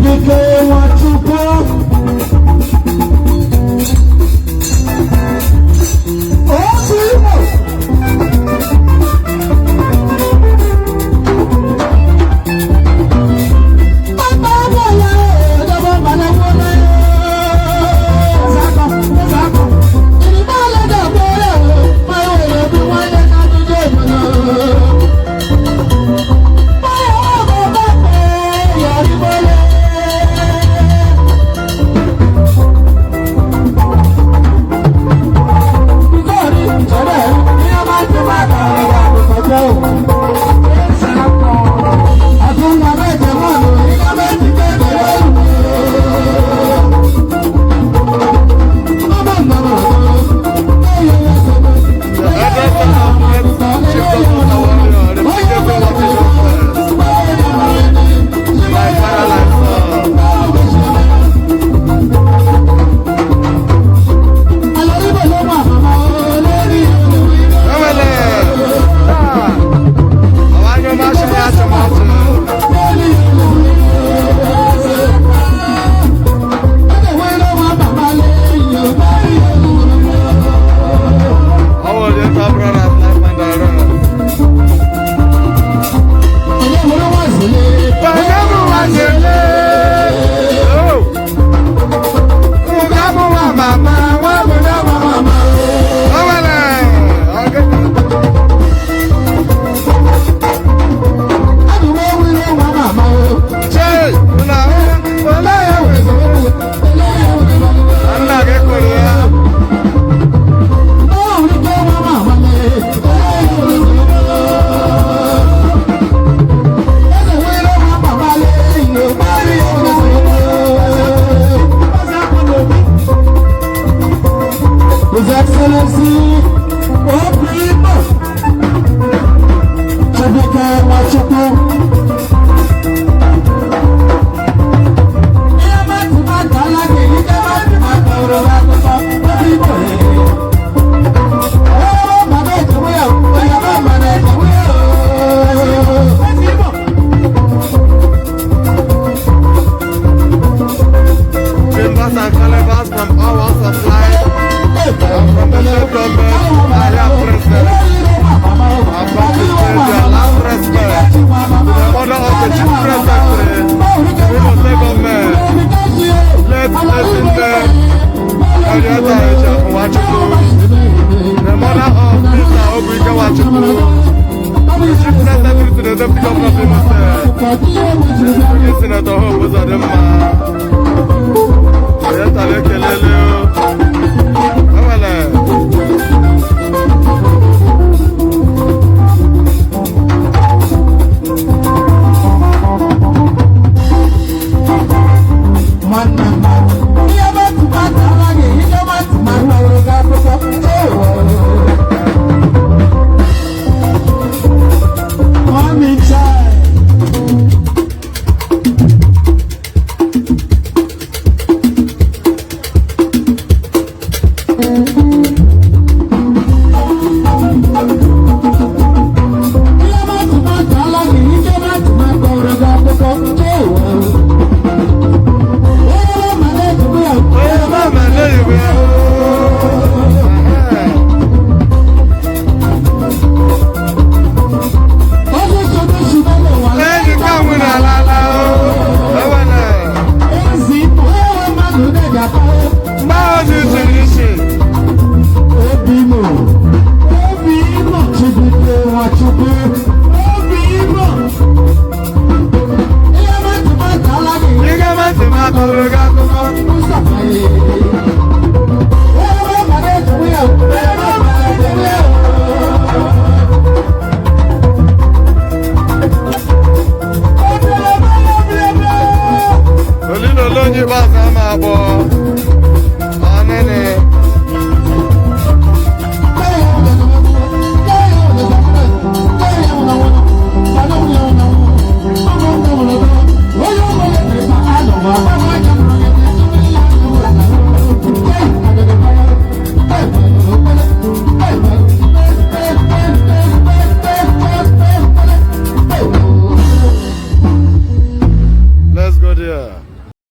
Chibuike Nwachukwu. Otu Igbo. The eldest son of late Chief Justice Awori, the biggest of the like father, like son. Ewele! Ah! Àwọn anyọ máa ṣe àtọmọtò. Àwọn òde ń ta brothers life and direct. Oh! Nga mụ nwa mama, nwa mụ na mama. Ewele! Okay. Chee! Nna, ole ya nna gị kụrụ ya. His Excellency Obi Chibuike Nwachukwu. Ihe mmadụ ala ga-erite mmadụ maka oroma akụkọ obi Igbo. Onye mama ejewe ya, onye mama na-ejewe ya. Chambers and calibers from all walks of life and from the state government are here present. And come to pay their last respect to the mother of the Chief Press Secretary, Imo State Government, late Ezinne Henrietta Ejiaku Nwachukwu, the mother of Mr. Oguike Nwachukwu, the Chief Press Secretary to the Deputy Governor of Imo State, Senator Hope Uzodimma.